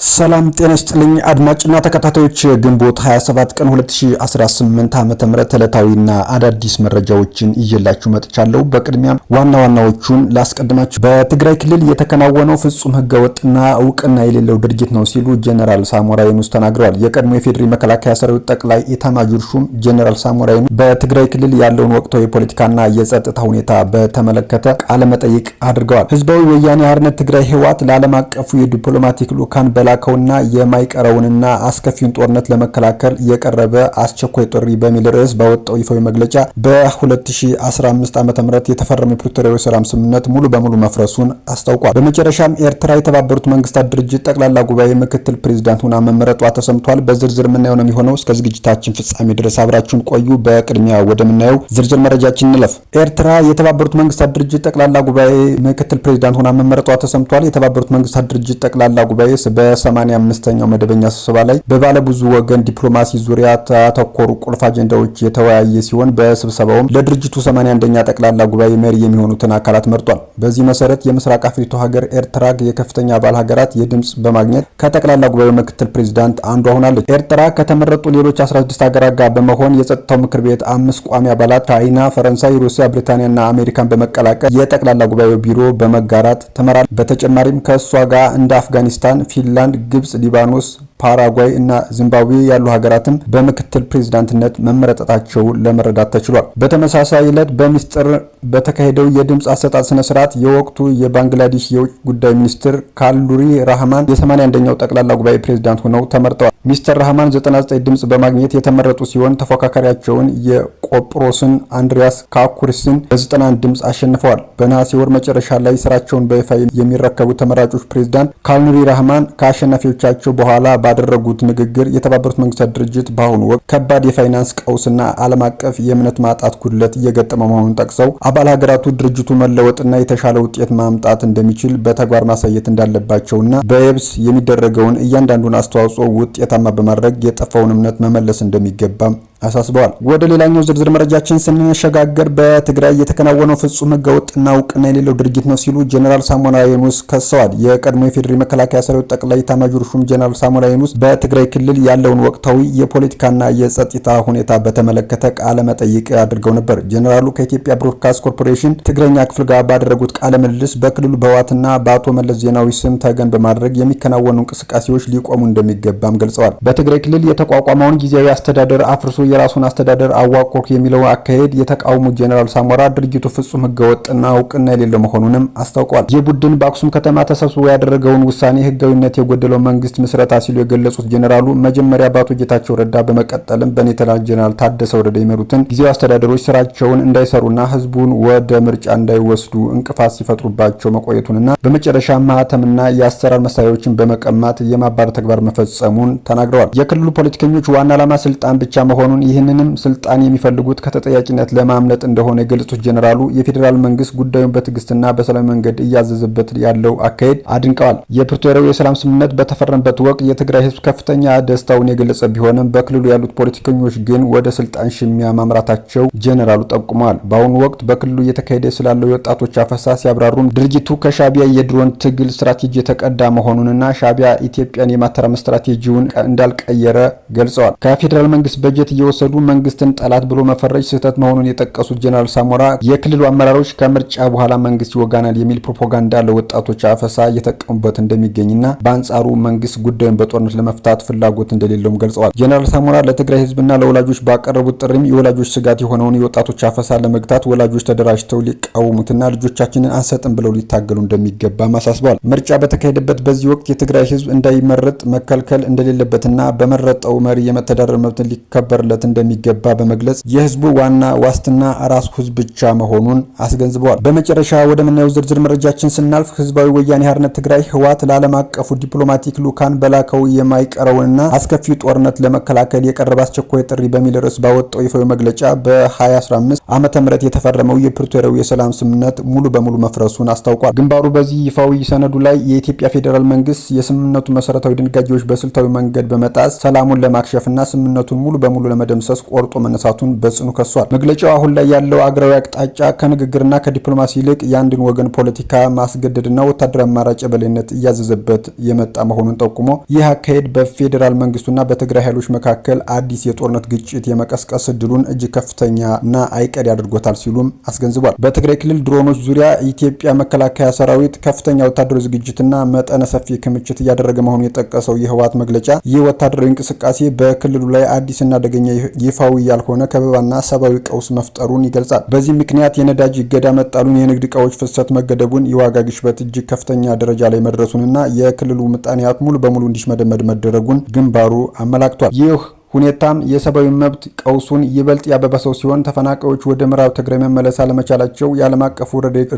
ሰላም ጤና ይስጥልኝ አድማጭና ተከታታዮች፣ ግንቦት 27 ቀን 2018 ዓ.ም ዕለታዊና አዳዲስ መረጃዎችን ይዤላችሁ መጥቻለሁ። በቅድሚያም ዋና ዋናዎቹን ላስቀድማችሁ። በትግራይ ክልል የተከናወነው ፍጹም ህገወጥና እውቅና የሌለው ድርጊት ነው ሲሉ ጀነራል ሳሞራ የኑስ ተናግረዋል። የቀድሞ የፌዴሪ መከላከያ ሰራዊት ጠቅላይ ኤታማዦር ሹም ጀነራል ሳሞራ የኑስ በትግራይ ክልል ያለውን ወቅታዊ የፖለቲካና የጸጥታ ሁኔታ በተመለከተ ቃለ መጠይቅ አድርገዋል። ህዝባዊ ወያኔ ሓርነት ትግራይ ህወሓት ለዓለም አቀፉ የዲፕሎማቲክ ልዑካን በላከውና የማይቀረውንና አስከፊውን ጦርነት ለመከላከል የቀረበ አስቸኳይ ጥሪ በሚል ርዕስ ባወጣው ይፋዊ መግለጫ በ2015 ዓ.ም የተፈረመው የፕሪቶሪያው የሰላም ስምምነት ሙሉ በሙሉ መፍረሱን አስታውቋል። በመጨረሻም ኤርትራ የተባበሩት መንግስታት ድርጅት ጠቅላላ ጉባኤ ምክትል ፕሬዚዳንት ሆና መመረጧ ተሰምቷል። በዝርዝር የምናየው ነው የሚሆነው። እስከ ዝግጅታችን ፍጻሜ ድረስ አብራችሁን ቆዩ። በቅድሚያ ወደምናየው ዝርዝር መረጃችን እንለፍ። ኤርትራ የተባበሩት መንግስታት ድርጅት ጠቅላላ ጉባኤ ምክትል ፕሬዚዳንት ሆና መመረጧ ተሰምቷል። የተባበሩት መንግስታት ድርጅት ጠቅላላ ጉባኤ በ85ኛው መደበኛ ስብሰባ ላይ በባለብዙ ወገን ዲፕሎማሲ ዙሪያ ያተኮሩ ቁልፍ አጀንዳዎች የተወያየ ሲሆን፣ በስብሰባውም ለድርጅቱ 81ኛ ጠቅላላ ጉባኤ መሪ የሚሆኑትን አካላት መርጧል። በዚህ መሰረት የምስራቅ አፍሪካ ሀገር ኤርትራ የከፍተኛ አባል ሀገራት የድምጽ በማግኘት ከጠቅላላ ጉባኤው ምክትል ፕሬዚዳንት አንዷ ሆናለች። ኤርትራ ከተመረጡ ሌሎች 16 ሀገራት ጋር በመሆን የጸጥታው ምክር ቤት አምስት ቋሚ አባላት ቻይና፣ ፈረንሳይ፣ ሩሲያ፣ ብሪታንያና አሜሪካን በመቀላቀል የጠቅላላ ጉባኤው ቢሮ በመጋራት ትመራለች። በተጨማሪም ከእሷ ጋር እንደ አፍጋኒስታን፣ ፊንላንድ፣ ግብጽ፣ ሊባኖስ፣ ፓራጓይ እና ዚምባብዌ ያሉ ሀገራትም በምክትል ፕሬዚዳንትነት መመረጣቸውን ለመረዳት ተችሏል። በተመሳሳይ ዕለት በሚስጥር በተካሄደው የድምፅ አሰጣጥ ስነ ስርዓት የወቅቱ የባንግላዴሽ የውጭ ጉዳይ ሚኒስትር ካሊሉር ራህማን የ81ኛው ጠቅላላ ጉባኤ ፕሬዚዳንት ሆነው ተመርጠዋል። ሚስተር ራህማን 99 ድምፅ በማግኘት የተመረጡ ሲሆን፣ ተፎካካሪያቸውን የቆጵሮስን አንድሪያስ ካኩሪስን በ91 ድምፅ አሸንፈዋል። በነሐሴ ወር መጨረሻ ላይ ስራቸውን በይፋ የሚረከቡት ተመራጮች ፕሬዚዳንት ካሊሉር ራህማን ከአሸናፊዎቻቸው በኋላ ባደረጉት ንግግር፣ የተባበሩት መንግስታት ድርጅት በአሁኑ ወቅት ከባድ የፋይናንስ ቀውስና ዓለም አቀፍ የእምነት ማጣት ጉድለት እየገጠመ መሆኑን ጠቅሰው፣ አባል ሀገራቱ ድርጅቱ መለወጥና የተሻለ ውጤት ማምጣት እንደሚችል በተግባር ማሳየት እንዳለባቸውና በየብስ የሚደረገውን እያንዳንዱን አስተዋጽኦ ውጤታማ በማድረግ የጠፋውን እምነት መመለስ እንደሚገባም አሳስበዋል። ወደ ሌላኛው ዝርዝር መረጃችን ስንሸጋገር፣ በትግራይ የተከናወነው ፍጹም ህገወጥና እውቅና የሌለው ድርጊት ነው ሲሉ ጀኔራል ሳሞራ የኑስ ከሰዋል። የቀድሞ የፌዴራል መከላከያ ሰራዊት ጠቅላይ ኤታማዦር ሹም ጀኔራል ሳሞራ የኑስ በትግራይ ክልል ያለውን ወቅታዊ የፖለቲካና የጸጥታ ሁኔታ በተመለከተ ቃለ መጠይቅ አድርገው ነበር። ጀኔራሉ ከኢትዮጵያ ብሮድካስት ኮርፖሬሽን ትግረኛ ክፍል ጋር ባደረጉት ቃለ ምልልስ፣ በክልሉ በህወሓትና በአቶ መለስ ዜናዊ ስም ተገን በማድረግ የሚከናወኑ እንቅስቃሴዎች ሊቆሙ እንደሚገባም ገልጸዋል። በትግራይ ክልል የተቋቋመውን ጊዜያዊ አስተዳደር አፍርሶ የራሱን አስተዳደር አዋቀርኩ የሚለው አካሄድ የተቃወሙ ጀኔራል ሳሞራ፣ ድርጊቱ ፍጹም ህገወጥና እውቅና የሌለው መሆኑንም አስታውቀዋል። ይህ ቡድን በአክሱም ከተማ ተሰብስቦ ያደረገውን ውሳኔ ህጋዊነት የጎደለው መንግስት ምስረታ ሲሉ የገለጹት ጀኔራሉ፣ መጀመሪያ በአቶ ጌታቸው ረዳ በመቀጠልም በሌተናል ጀኔራል ታደሰ ወረደ የሚመሩትን ጊዜያዊ አስተዳደሮች ስራቸውን እንዳይሰሩና ህዝቡን ወደ ምርጫ እንዳይወስዱ እንቅፋት ሲፈጥሩባቸው መቆየቱንና በመጨረሻ ማህተምና የአሰራር መሳሪያዎችን በመቀማት የማባረር ተግባር መፈጸሙን ተናግረዋል። የክልሉ ፖለቲከኞች ዋና ዓላማ ስልጣን ብቻ መሆኑን፣ ይህንንም ስልጣን የሚፈልጉት ከተጠያቂነት ለማምለጥ እንደሆነ የገለጹት ጀኔራሉ፣ የፌዴራል መንግስት ጉዳዩን በትዕግስትና በሰላማዊ መንገድ እያዘዘበት ያለው አካሄድ አድንቀዋል። የፕሪቶሪያው የሰላም ስምምነት በተፈረመበት ወቅት የትግራይ ህዝብ ከፍተኛ ደስታውን የገለጸ ቢሆንም፣ በክልሉ ያሉት ፖለቲከኞች ግን ወደ ስልጣን ሽሚያ ማምራታቸው ጀኔራሉ ጠቁመዋል። በአሁኑ ወቅት በክልሉ እየተካሄደ ስላለው የወጣቶች አፈሳ ሲያብራሩም፣ ድርጊቱ ከሻቢያ የድሮን ትግል ስትራቴጂ የተቀዳ መሆኑንና ሻቢያ ኢትዮጵያን የማተራመስ ስትራቴጂውን እንዳልቀየረ ገልጸዋል። ከፌዴራል መንግስት በጀት እየወሰዱ መንግስትን ጠላት ብሎ መፈረጅ ስህተት መሆኑን የጠቀሱት ጀነራል ሳሞራ፣ የክልሉ አመራሮች ከምርጫ በኋላ መንግስት ይወጋናል የሚል ፕሮፓጋንዳ ለወጣቶች አፈሳ እየተጠቀሙበት እንደሚገኝና በአንጻሩ መንግስት ጉዳዩን በጦርነት ለመፍታት ፍላጎት እንደሌለውም ገልጸዋል። ጀነራል ሳሞራ ለትግራይ ህዝብና ለወላጆች ባቀረቡት ጥሪም፣ የወላጆች ስጋት የሆነውን የወጣቶች አፈሳ ለመግታት ወላጆች ተደራጅተው ሊቃወሙትና ልጆቻችንን አንሰጥም ብለው ሊታገሉ እንደሚገባም አሳስበዋል። ምርጫ በተካሄደበት በዚህ ወቅት የትግራይ ህዝብ እንዳይመረጥ መከልከል እንደሌለበትና በመረጠው መሪ የመተዳደር መብትን ሊከበርለት እንደሚገባ በመግለጽ፣ የህዝቡ ዋና ዋስትና ራሱ ህዝብ ብቻ መሆኑን አስገንዝበዋል። በመጨረሻ ወደምናየው ዝርዝር መረጃችን ስናልፍ፣ ህዝባዊ ወያኔ ሓርነት ትግራይ ህወሓት ለዓለም አቀፉ ዲፕሎማቲክ ልዑካን በላከው የማይቀረውንና አስከፊው ጦርነት ለመከላከል የቀረበ አስቸኳይ ጥሪ በሚል ርዕስ ባወጣው ይፋዊ መግለጫ በ2015 ዓ.ም የተፈረመው የፕሪቶሪያው የሰላም ስምምነት ሙሉ በሙሉ መፍረሱን አስታውቋል። ግንባሩ በዚህ ይፋዊ ሰነዱ ላይ፣ የኢትዮጵያ ፌዴራል መንግስት የስምምነቱ መሰረታዊ ድንጋጌዎች በስልታዊ መንገድ በመጣስ ሰላሙን ለማክሸፍና ስምምነቱን ሙሉ በሙሉ ለመደረስ ለመደምሰስ ቆርጦ መነሳቱን በጽኑ ከሷል። መግለጫው አሁን ላይ ያለው አገራዊ አቅጣጫ ከንግግርና ከዲፕሎማሲ ይልቅ የአንድን ወገን ፖለቲካ ማስገደድና ወታደራዊ አማራጭ የበላይነት እያዘዘበት የመጣ መሆኑን ጠቁሞ ይህ አካሄድ በፌዴራል መንግስቱና በትግራይ ኃይሎች መካከል አዲስ የጦርነት ግጭት የመቀስቀስ እድሉን እጅግ ከፍተኛና አይቀሬ አድርጎታል ሲሉም አስገንዝቧል። በትግራይ ክልል ድሮኖች ዙሪያ ኢትዮጵያ መከላከያ ሰራዊት ከፍተኛ ወታደራዊ ዝግጅትና መጠነ ሰፊ ክምችት እያደረገ መሆኑን የጠቀሰው የህወሓት መግለጫ ይህ ወታደራዊ እንቅስቃሴ በክልሉ ላይ አዲስና አደገኛ ይፋዊ ያልሆነ ከበባና ሰብአዊ ቀውስ መፍጠሩን ይገልጻል። በዚህ ምክንያት የነዳጅ እገዳ መጣሉን፣ የንግድ እቃዎች ፍሰት መገደቡን፣ የዋጋ ግሽበት እጅግ ከፍተኛ ደረጃ ላይ መድረሱንና የክልሉ ምጣኔ ሀብት ሙሉ በሙሉ እንዲሽመደመድ መደረጉን ግንባሩ አመላክቷል። ይህ ሁኔታም የሰብአዊ መብት ቀውሱን ይበልጥ ያባባሰው ሲሆን ተፈናቃዮች ወደ ምዕራብ ትግራይ መመለስ አለመቻላቸው፣ የዓለም አቀፉ ረድኤት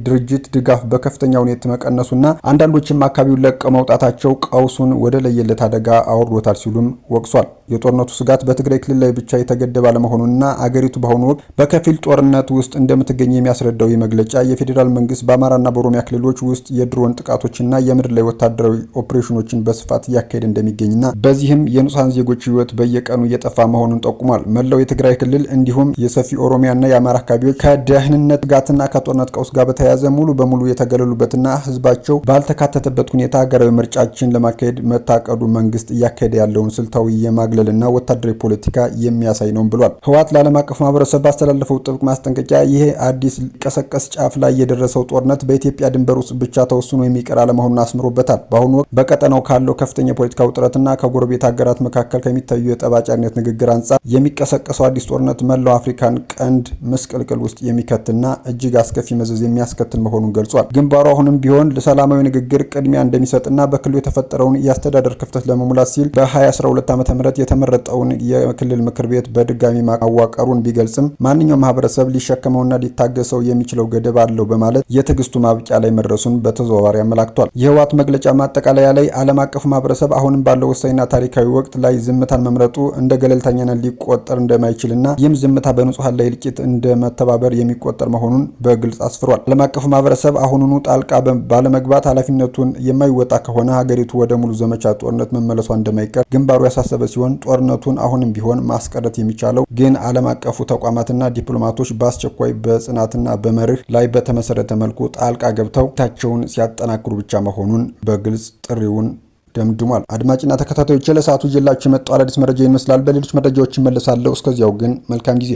ድርጅት ድጋፍ በከፍተኛ ሁኔታ መቀነሱና አንዳንዶችም አካባቢውን ለቀው መውጣታቸው ቀውሱን ወደ ለየለት አደጋ አውርዶታል ሲሉም ወቅሷል። የጦርነቱ ስጋት በትግራይ ክልል ላይ ብቻ የተገደበ አለመሆኑንና አገሪቱ በአሁኑ ወቅት በከፊል ጦርነት ውስጥ እንደምትገኝ የሚያስረዳው ይህ መግለጫ የፌዴራል መንግስት በአማራና በኦሮሚያ ክልሎች ውስጥ የድሮን ጥቃቶችና የምድር ላይ ወታደራዊ ኦፕሬሽኖችን በስፋት እያካሄደ እንደሚገኝና በዚህም የንጹሐን ዜጎች ህይወት በየቀኑ እየጠፋ መሆኑን ጠቁሟል። መላው የትግራይ ክልል እንዲሁም የሰፊ ኦሮሚያና የአማራ አካባቢዎች ከደህንነት ስጋትና ከጦርነት ቀውስ ጋር በተያያዘ ሙሉ በሙሉ የተገለሉበትና ህዝባቸው ባልተካተተበት ሁኔታ ሀገራዊ ምርጫችን ለማካሄድ መታቀዱ መንግስት እያካሄደ ያለውን ስልታዊ የማግለልና ወታደራዊ ፖለቲካ የሚያሳይ ነው ብሏል። ህወሓት ለዓለም አቀፍ ማህበረሰብ ባስተላለፈው ጥብቅ ማስጠንቀቂያ ይሄ አዲስ ሊቀሰቀስ ጫፍ ላይ የደረሰው ጦርነት በኢትዮጵያ ድንበር ውስጥ ብቻ ተወስኖ የሚቀር አለመሆኑን አስምሮበታል። በአሁኑ ወቅት በቀጠናው ካለው ከፍተኛ የፖለቲካ ውጥረትና ከጎረቤት ሀገራት መካከል ከሚታዩ የጠባጫሪነት ንግግር አንጻር የሚቀሰቀሰው አዲስ ጦርነት መላው አፍሪካን ቀንድ ምስቅልቅል ውስጥ የሚከትና እጅግ አስከፊ መዘዝ የሚያስከትል መሆኑን ገልጿል። ግንባሩ አሁንም ቢሆን ለሰላማዊ ንግግር ቅድሚያ እንደሚሰጥና በክልሉ የተፈጠረውን የአስተዳደር ክፍተት ለመሙላት ሲል በ2012 ዓ.ም የተመረጠውን የክልል ምክር ቤት በድጋሚ ማዋቀሩን ቢገልጽም ማንኛውም ማህበረሰብ ሊሸከመውና ሊታገሰው የሚችለው ገደብ አለው በማለት የትዕግስቱ ማብቂያ ላይ መድረሱን በተዘዋዋሪ አመላክቷል። የህወሓት መግለጫ ማጠቃለያ ላይ ዓለም አቀፉ ማህበረሰብ አሁንም ባለው ወሳኝና ታሪካዊ ወቅት ላይ ዝምታን መምረጡ እንደ ገለልተኛነት ሊቆጠር እንደማይችልና ይህም ዝምታ በንጹሐን ላይ እልቂት እንደ መተባበር የሚቆጠር መሆኑን በግልጽ አስፍሯል። ዓለም አቀፉ ማህበረሰብ አሁኑኑ ጣልቃ ባለመግባት ኃላፊነቱን የማይወጣ ከሆነ ሀገሪቱ ወደ ሙሉ ዘመቻ ጦርነት መመለሷ እንደማይቀር ግንባሩ ያሳሰበ ሲሆን ጦርነቱን አሁንም ቢሆን ማስቀረት የሚቻለው ግን ዓለም አቀፉ ተቋማትና ዲፕሎማቶች በአስቸኳይ በጽናትና በመርህ ላይ በተመሰረተ መልኩ ጣልቃ ገብተው ታቸውን ሲያጠናክሩ ብቻ መሆኑን በግልጽ ጥሪውን ደምድሟል። አድማጭና ተከታታዮች ለሰዓቱ ይዤላችሁ የመጣው አዳዲስ መረጃ ይመስላል። በሌሎች መረጃዎች እመለሳለሁ። እስከዚያው ግን መልካም ጊዜ።